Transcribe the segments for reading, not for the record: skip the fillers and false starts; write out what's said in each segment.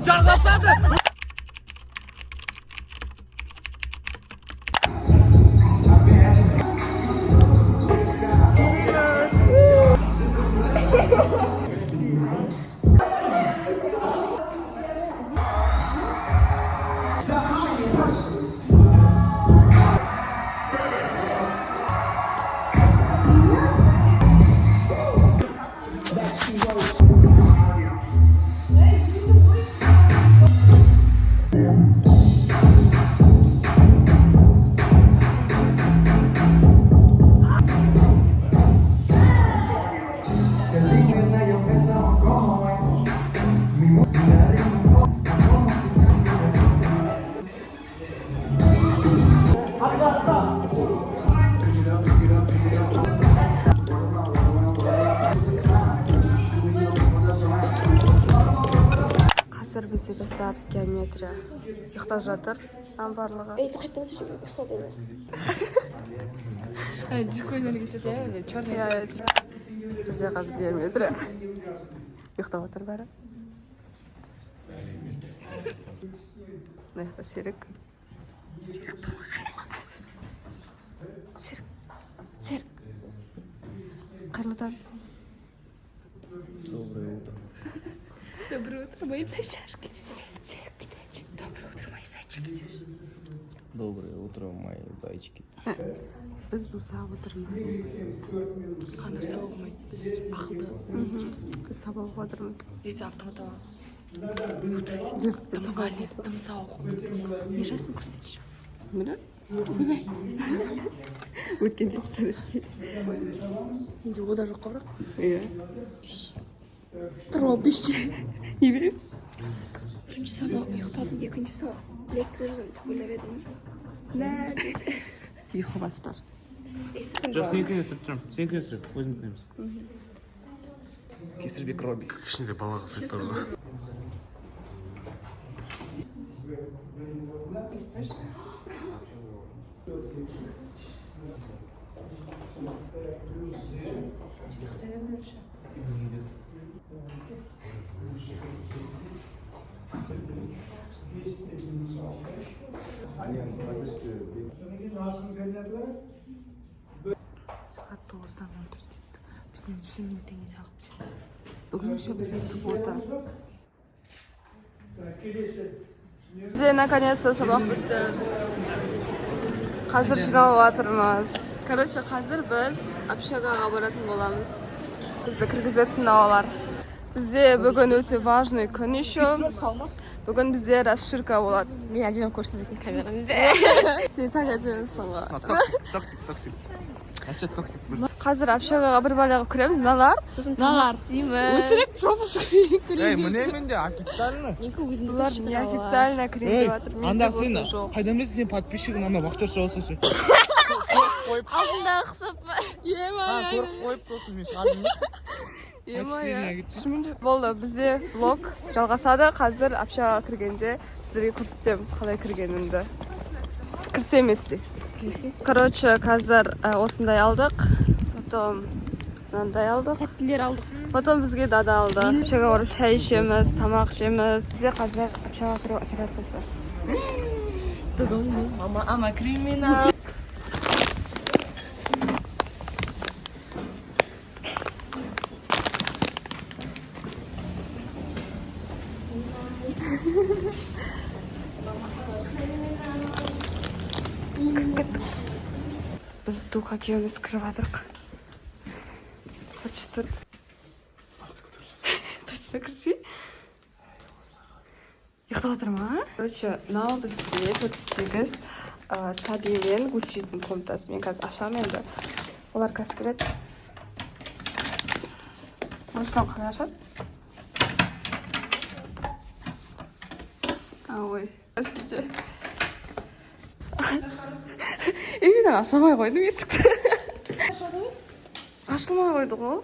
Жалғасады. Қазір бізде, достар, геометрия. Ұйықтап жатыр мынаның барлығы. Ей, тоқтай, ұйықтады. Дискоймен кетеді, иә, черный. Иә, бізде қазір геометрия. Ұйықтап жатыр бәрі. Мына жақта Серік. Серік болмаған. Серік. Серік. Қайырлы таң. Доброе утро. Доброе утро, мои зайчашки. Серік, бүйтіп. Доброе утро, мои зайчики. Доброе утро, мои зайчики. Біз болса отырмыз. Қаныр сабақ оқымайды, біз ақылды. Біз сабақ оқып отырмыз. Ертең автомат аламыз. Дым дым сауық. Не жасын, көрсетші. Міне. Ойбай. Өткен лекцияда істейді. Менде о да жоқ қой, бірақ. Иә. Тұрып алып бесте. Не беремін? Бірінші сабақ ұйықтадым, екінші сабақ лекция жазамын деп ойлап едім. Мә, десе. Ұйқы бастар. Жоқ, сенікіне түсіріп тұрмын. Сенікіне түсіріп, өзімдікіне емес. Кесірбек Робби. Кішкене балаға ұқсайды бар ғой. Сағат 9-дан 14 кетті. Біздің неше минуттан кейін сабақ бітеді? Бүгін еще бізде суббота. Бізде наконец-то сабақ бітті. Қазір жиналып жатырмыз. Короче, қазір біз общагаға баратын боламыз. Бізді кіргізетін алар. Бізде бүгін өте важный күн еще. Бүгін бізде расширка болады. Мен әдемі көрсететін камерамен. Сен так әдемісің ғой. Токсик, токсик, токсик. Әсет токсик. Қазір общагаға бір бала қылып кіреміз. Мыналар. Сосын Мыналар. істеймін. Өтірік пропуск. Ей, міне менде официально. Менікі өзімдікі. Бұлар неофициально кірейін деп жатыр. Менде Анда сен болса жоқ. қайдан білесің, сен подписчигің ана вахтерша болса ше? Алдындағы ұқсап. Ема, Көріп қойып сосын мен шығардым. ема, иә. Болды, бізде влог жалғасады. Қазір общагаға кіргенде сіздерге көрсетемін қалай кіргенімді. Кірсе емес де. Короче, қазір осындай алдық. Потом мынандай алдық. Тәттілер алдық. Потом бізге дада алды. Общагаға барып шай ішеміз, тамақ ішеміз. Бізде қазір общагаға кіру операциясы. Мама, ама криминал. Біз Духа екеуміз кіріп жатырық. Хочется. Точно кірсе? Ұйықтап жатыр ма? Короче, мынау бізде 408, Саби мен Гүлшидің комнатасы. Мен қазір ашамын енді. Олар қазір келеді. Может, мынау қалай ашады? А, ой, простите. Е, мен аша алмай қойдым есікті. Ашылмай қойды ғой.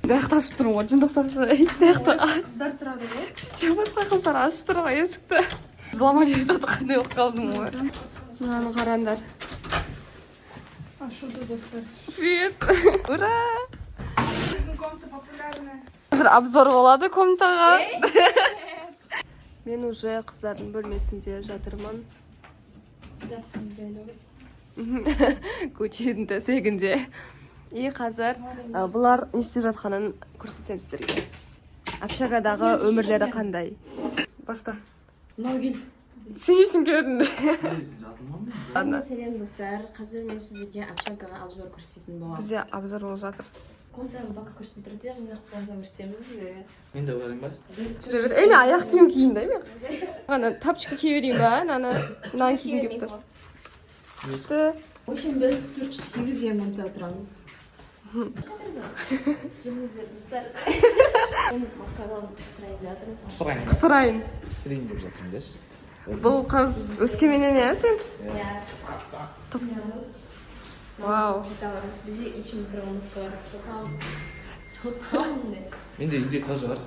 Мына жақта ашып тұрмын ғой, жынды ұқсап. Мына жақта Қыздар тұрады ғой. сөйтсе, басқа қыздар ашып тұр ғой есікті. Взломали етіп қандай болып қалдым ғой. Мынаны қараңдар. Ашылды, достар. Привет! Ура! Біздің комната популярная. Қазір обзор болады комнатаға. Мен уже қыздардың бөлмесінде жатырмын. Гуччидің төсегінде. И қазір бұлар не істеп жатқанын көрсетсем сіздерге. Общагадағы өмірлері қандай. Баста. Мынау келді. Сен не үшін келдің? Ладно. Сәлем, достар. Қазір мен сіздерге общагаға обзор көрсететін боламын. Бізде обзор болып жатыр. Комнатаны пока көрсетпей тұрды, жинақ обзор көрсетеміз. Мен де барайын ба? Жүре бер. Ей, мен аяқ киім киейін да, мен. Ана тапочка кие берейін ба? Мынаны, мынаны кигім келіп тұр. Күшті. В общем, біз 408 деген комнатада тұрамыз. Жүріңіздер, достар. Мен макарон пісірейін жатырмын. Пісірейін. Қысырайын. Пісірейін деп жатырмын деші. Бұл қыз Өскеменнен, иә, сен? Иә. Вау. Плиталарымыз. Бізде еще микроволновка бар. Что там? Что там? Не? Менде үйде тоже бар.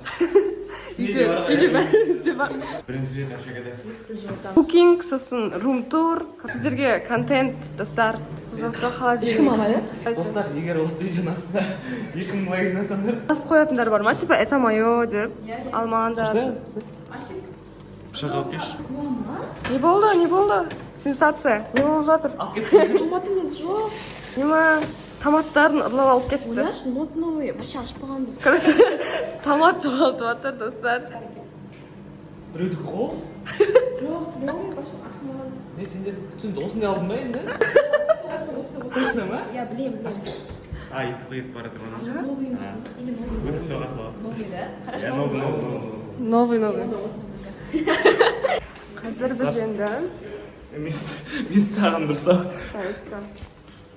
Үйде, үйде бәрімізде бар. Бірінші рет общагада. Мықты жылытамыз. Cooking, сосын room tour. Сіздерге контент, достар. Завтра холодильник. Достар, егер осы видеоның астына 2000 лайк жинасаңдар. Бас қоятындар бар ма? Типа, это мое деп. Алмаңдар. Пышақ алып келші. Не болды, не болды? Сенсация. Не болып жатыр? Алып кетті. Томатымыз жоқ. Нема? Томаттарын ұрлап алып кетті. Ойлашы, ноп новый. Вообще ашпағанбыз. Короче, томат жоғалтып жатыр, достар. Біреудікі ғой. Жоқ, новый вообще ашылмаған. Не, сендер түсінді, осындай алдың ба енді? Осы, осы, осы. Точно ма? Я білемін, білемін. А, ютубқа кетіп бара жатыр ана. Новый емес пе? Или новый? Өтіп соға салады. Новый, да? Қарашы, Иә, новый. новый, новый, новый. Новый, новый. Онда осы біздікі. Қазір біз енді Мен саған бір сұрақ. Айста.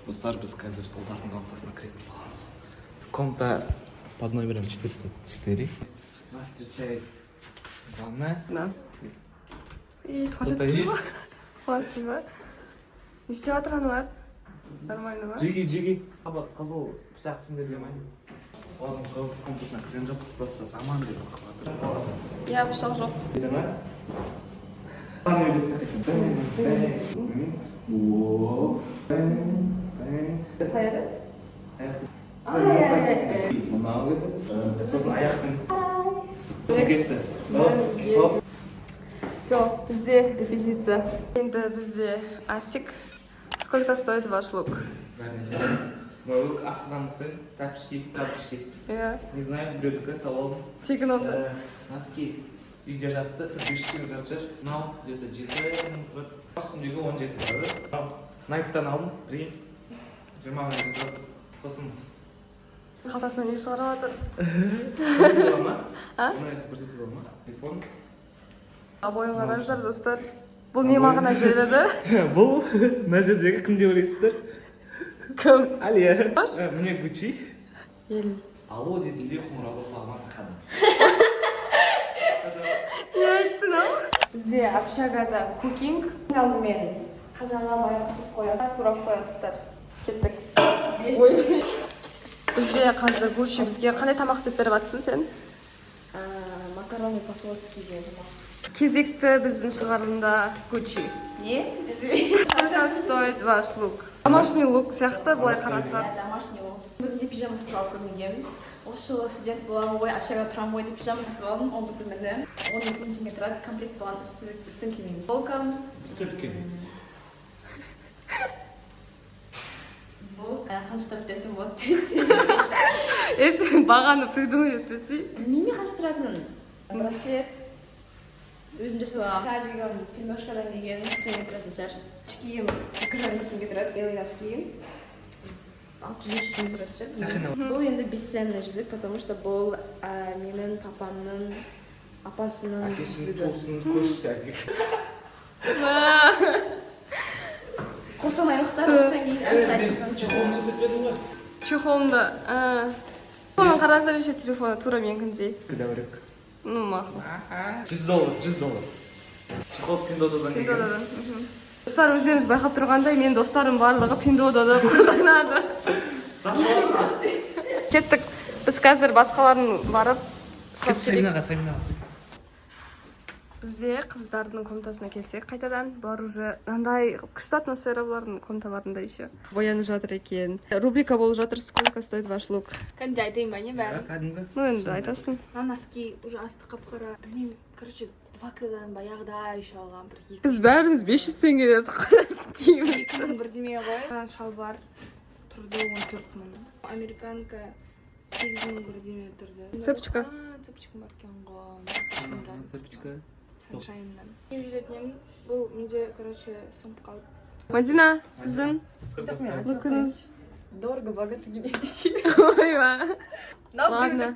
Достар, біз қазір ұлдардың комнатасына кіретін боламыз. Комната под номером 404. Нас встречает ванная. На. И Кто-то туалет. есть. Спасибо. Не істеп жатыр аналар? Нормально ма? Джиги, джиги. Аба, қызыл пышақ сендерде ма? Олардың комнатасына кірген жоқпыз, просто жаман деп қылып жатыр. Иә, пышақ жоқ. Сен ма? Қандай билет екен? Бэнг, бэнг. О, бэнг, бэнг. Қай еді? Мынау кетті. Сосын аяқпен. Кетті. Оп, оп. Все, бізде репетиция. Енді бізде Асик. Сколько стоит ваш лук? Бәріне сәлем. Мой лук астынан сын, тапочки, тапочки. Иә, Не знаю, біреудікі тауып алдым. тегін алды. Носки үйде жатты, бір 500 теңге жатып шығар. Мынау где-то 7000 тұрады. Үстімдегі 17 тұрады. Мынау Найктан алдым, прикинь. 20 мың тұрады. Сосын Қалтасынан не шығарып жатыр? көрсетуге бола ма? А? Мына нәрсе көрсетуге бола ма? Телефон. Обойын қараңыздар, достар. Бұл не мағына береді? Бұл мына жердегі кім деп ойлайсыздар? Кім? Алия. Міне Гуччи. Ел. Алло дедім де, қоңырауды құлағыма тақадым. Не айттың, ау? Бізде общагада cooking. Алдымен қазанға май құйып қоясыз, турап қоясыздар. Кеттік. Ой. Бізде қазір Гуччи бізге қандай тамақ істеп беріп жатсың сен? Макароны по-флотски деген тамақ. Кезекті біздің шығарылымда Гуччи. Не? Сколько стоит ваш лук? Домашний лук сияқты былай қарасақ. Иә, домашний лук. Бүгінде пижама сатып алып көрмегенмін. Осы жылы студент боламын ғой, общагада тұрамын ғой деп пижама сатып алдым. Он бүтін міне 12 000 теңге тұрады. Комплект болған, үстін кимеймін. Футболка. Үстірткен. Бұл қанша тұрады десем болады десе. Е, сен бағаны придумать етпесей. Білмеймін қанша тұратынын. Браслет. Өзім жасап алғанмын. Кардиган пиношкадан деген теңге тұратын шығар. Іш киім 2,5 теңге тұрады. Белый носки 600 теңге тұратын шығар. Бұл енді бесценный жүзік, потому что бұл менің папамның апасының Әкесінің жүзігі. туысының көршісі әке. Қостанайлықтар осыдан кейін әзіл айтқызамын. Чехолын іздеп бердің ғой. Чехолында. Телефонын қараңыздар, еще телефоны тура менікіндей. Дәурек. Ну, мақұл. 100 доллар, 100 доллар. Чехол Пиндуодуодан келген. Пиндуодуодан. Достар, өздеріңіз байқап тұрғандай, менің достарым барлығы Пиндуодуода қолданады. Кеттік. Біз қазір басқаларын барып сұрап келейік. Сабинаға, Сабинаға. Бізде қыздардың комнатасына келсек қайтадан, бұлар уже мынандай күшті атмосфера бұлардың комнаталарында, еще боянып жатыр екен. Рубрика болып жатыр: «Сколько стоит ваш лук?» Кәдімгі айтайын ба, не бәрін? Кәдімгі. Ну, енді айтасың. Мына носки уже асты қап қара, білмеймін, короче, 2К-дан баяғыда еще алған, бір екі Біз бәріміз 500 теңге дедік қой киім. 2000 бірдеме ғой. Мына шалбар тұрды 14 000, американка 8000 бірдеме тұрды. Цепочка. А, цепочкам бар екен ғой. Цепочка. Саншайннан киіп жүретін едім, бұл менде, короче, сынып қалды. Мадина, сіздің Сколько стоит? лукыңыз? Дорого, богато. Ойба. Ладно.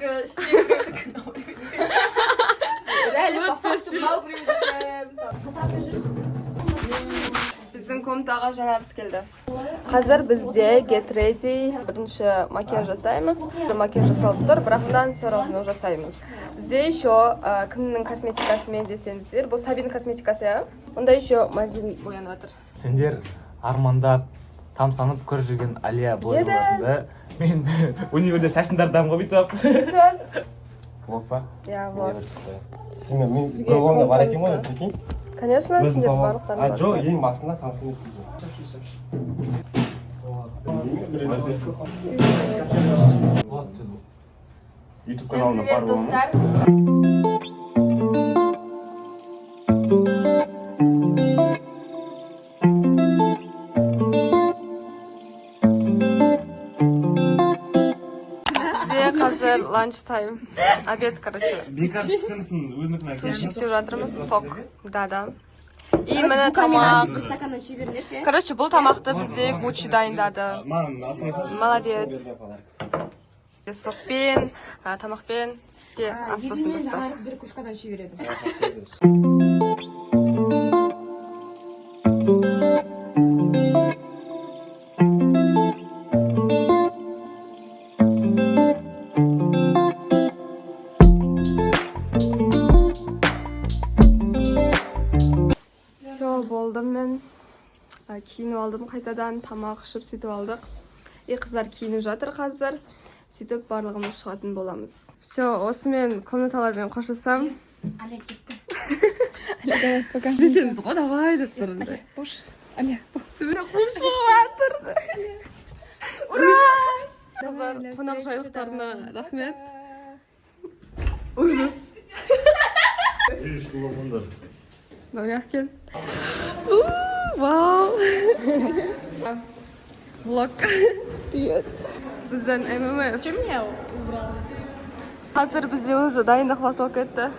Реально, по факту мынау біреудікі. Біздің комнатаға Жанарыс келді. Қазір бізде get ready, бірінші макияж жасаймыз. Макияж жасалып тұр, бірақ мынаны все равно жасаймыз. Бізде еще кімнің косметикасымен десеңіздер, бұл Сабинің косметикасы, иә. Онда еще Мазин боянып жатыр. Сендер армандап, тамсанып көріп жүрген Алия блогер болатын да. Мен универде шашын тартамын ғой бүйтіп алып. Влог па? Иә, влог. Сен мен Сізге бір бар екен ғой, комнатаңызға. прикинь. Конечно, Өзім сендер табамын. барлықтарың А, жоқ, барсың. ең басында таныс емеспіз. Ютуб каналында бар болған. Достар. Бізде қазір lunch time. Обед, короче. Өзінікін. Суши жеп жатырмыз, сок. Да, да. И міне тамақ. Бір стаканнан іше беріңдерші. Короче, бұл тамақты бізде Гуччи дайындады. Молодец. Сокпен, тамақпен бізге ас болсын, достар. Жаңарыс бір кружкадан іше береді. Все, болдым мен. Киініп алдым қайтадан, тамақ ішіп сөйтіп алдық. И қыздар киініп жатыр қазір. Сөйтіп барлығымыз шығатын боламыз. Все, осымен комнаталармен қоштасам. Аля кетті. Десеміз ғой, давай деп тұрды. Қош, Аля. Міне, қуып шығып жатыр. Ура! Қыздар, қонақжайлықтарына рахмет. Ужас. Мынау кел. Вау! Влог. Привет. Біздің ММФ. Чем меня убрал? Қазір бізде уже дайындық басталып кетті.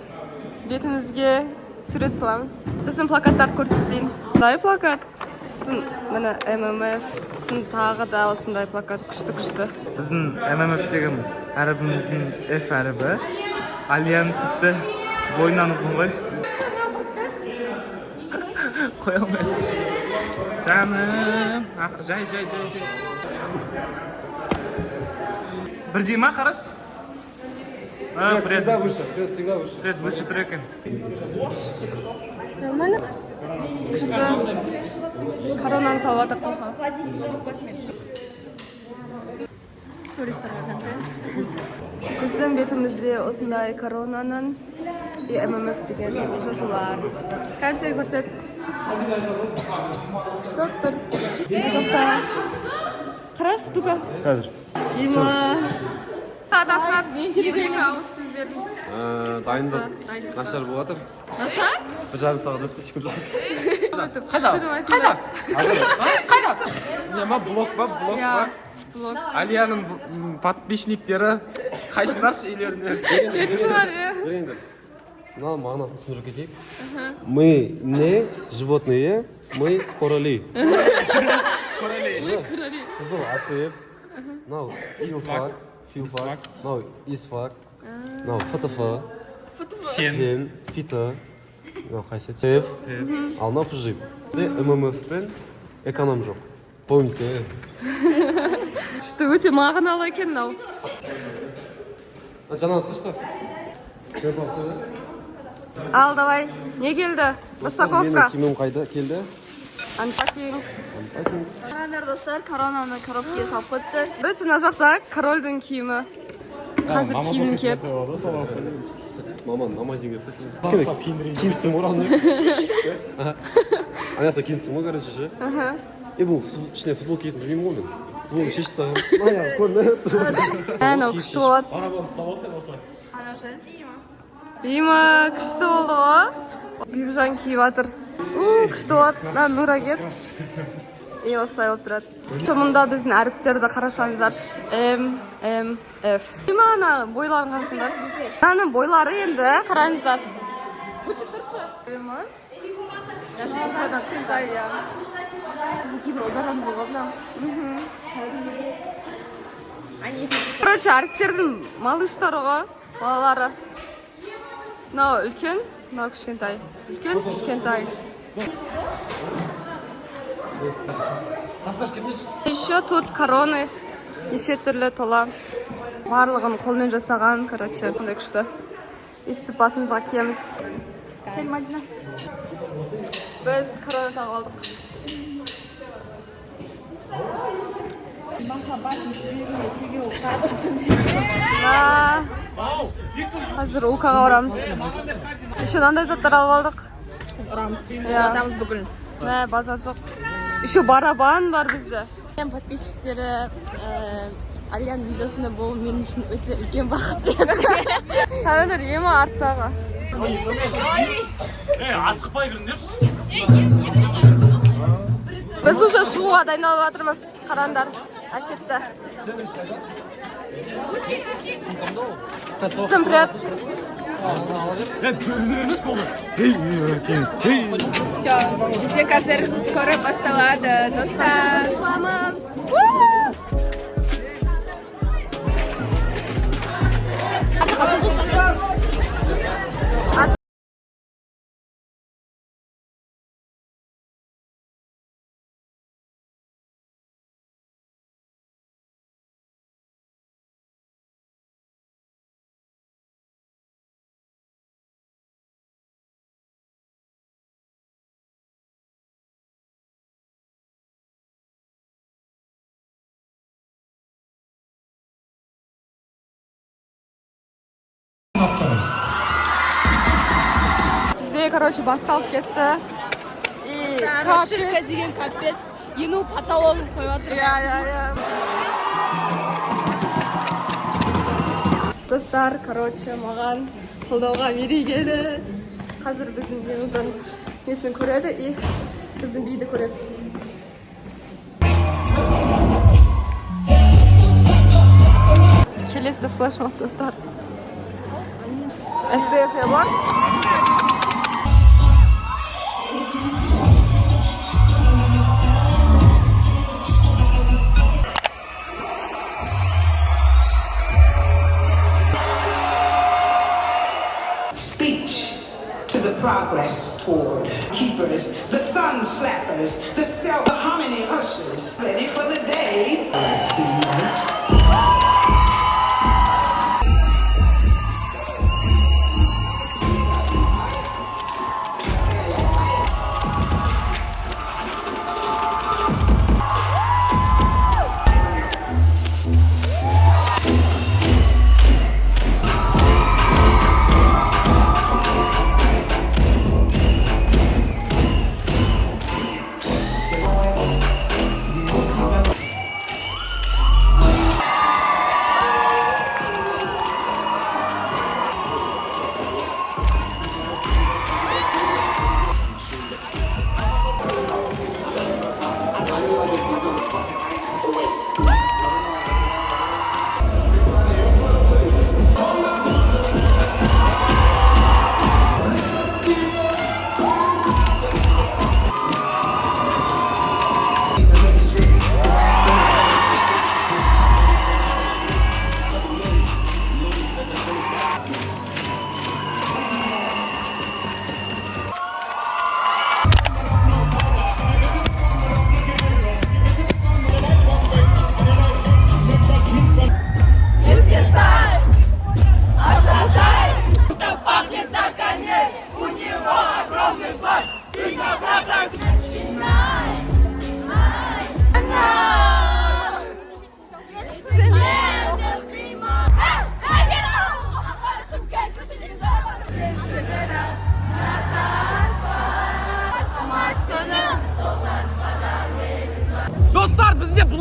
Бетімізге сурет саламыз. Біздің плакаттарды көрсетейін. Мындай плакат. Сосын міне ММФ. Сосын тағы да осындай плакат, күшті күшті. Біздің ММФ-тегі әрібіміздің F әрібі. Алияның тіпті бойынан ұзын ғой. Қоя алмай. Жаным. Ақ, жай, жай, жай, жай. Бірдей ма, қараш? А, привет. Всегда выше, привет, всегда выше. Привет, выше тұр екен. Нормально? Күшті. Коронаны салып жатыр Тоха. Стористарға контент. Біздің бетімізде осындай коронаның и ММФ деген жазулар. Кәнсе, көрсет. Что тұр? Мына жақта. Қарашы, штука. Қазір. Дима. Адасхат, екі ауыз сөздерін. Дайындық Дайындық. нашар болып жатыр. Нашар? 1,5 сағат өтті, ешкім жоқ. Қайда? Не ма, блог па, блог Иә, па? Блог. Алияның подписчиктері, қайтыңдаршы үйлеріне. Кетші бар, иә. Беріңдер. Мына мағынасын түсіндіріп кетейік. Мы не животные, мы короли. Короли. Қызыл АСФ, мынау филфак, филфак, мынау истфак, мынау ФТФ, фен, фита, мынау қайсы? Ф, ал мынау ФЖИП. ММФ пен эконом жоқ. Помните? Күшті, өте мағыналы екен мынау. Жаңағы слышно? Ал, давай. Не келді? Распаковка. Менің киімім қайда келді? Unpacking. Unpacking. Қараңдар, достар, коронаны коробкаға салып қойыпты. Короче, мына жақта корольдің киімі. Қазір киімін киеді. Маман намазин келіп тастайды. Киініп тұрмын ғой ана. Ана жақта киініп тұрмын ғой, короче, ше. И бұл ішіне футболка киетінін білмеймін ғой мен. Футболка шешіп тастағанмын. Аяғы көрініп тұр. Мынау күшті болады. Барабан ұстап ал сен осылай. Има, күшті болды ғой. Бибіжан киіп жатыр. У, күшті болады. Мына Нұра кет. И осылай болып тұрады. Мұнда біздің әріптерді қарасаңыздаршы. М, М, Ф. Има, ана бойларын қарасаңдар. Мынаның бойлары енді, қараңыздар. Өте тұршы. Бойымыз. Қысқа, иә. Біздің кейбір ұлдарымыз ғой мынау. Короче, әріптердің малыштары ғой, балалары. Мынау үлкен, мынау кішкентай. Үлкен, кішкентай. Еще тут короны, неше түрлі тола. Барлығын қолмен жасаған, короче, қандай күшті. Өйстіп басымызға киеміз. Кел, Мадина. Біз корона тағып алдық. Мә. Қазір Улкаға барамыз. Еще мынандай заттар алып алдық. Ұрамыз. Иә. Ұрамыз бүгін. Мә, базар жоқ. Еще барабан бар бізде. Мен подписчиктері Алияның видеосында болу мен үшін өте үлкен бақыт деді. Қараңдар, ема арттағы. Асықпай кіріңдерші. Біз уже шығуға дайындалып жатырмыз. Қараңдар, Әсетті. Всем привет. Жүргіздер емес болды. Все, бізде қазір скоро басталады, достар. Шығамыз. Бізде, короче, басталып кетті. И капец. Деген капец. Ену потологын қойып жатыр. Иә, иә, иә. Достар, короче, маған қолдауға Мерей келді. Қазір біздің Енудың несін көреді и біздің биді көреді. Келесі флешмоб, достар. FDF бар. Speech to the progress toward keepers, the sun slappers, the self, the harmony ushers, ready for the day. Let's be nice.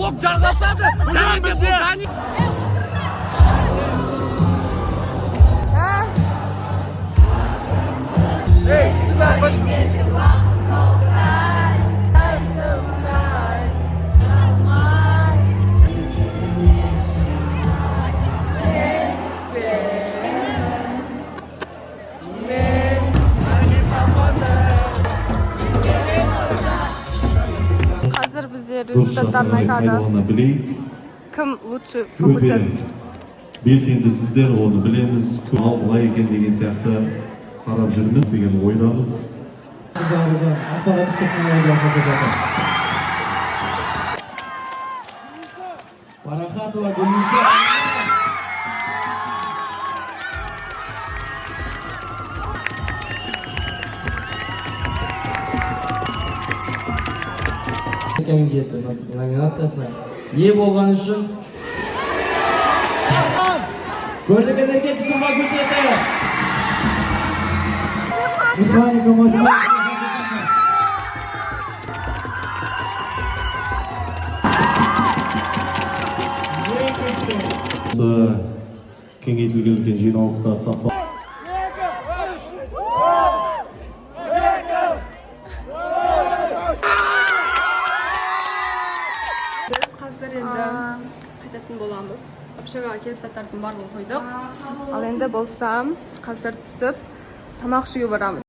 Влог жалғасады. Және бізде Дани. Қазір бізде результаттарын айтады. Білейік. Кім лучший Өте факультет? белсендісіздер, оны білеміз. Ал былай екен деген сияқты қарап жүрміз деген ойдамыз. Ақпараттық технология факультеті. Парахатова Гүлниса. Комитеті номинациясына ие болған үшін Көлік энергетика факультеті. Механика математика. Осы кеңейтілген үлкен жиналысқа қатыса Біз қазір енді қайтатын боламыз. Общагаға келіп, заттардың барлығын қойдық. Ал енді болса, қазір түсіп, тамақ ішуге барамыз.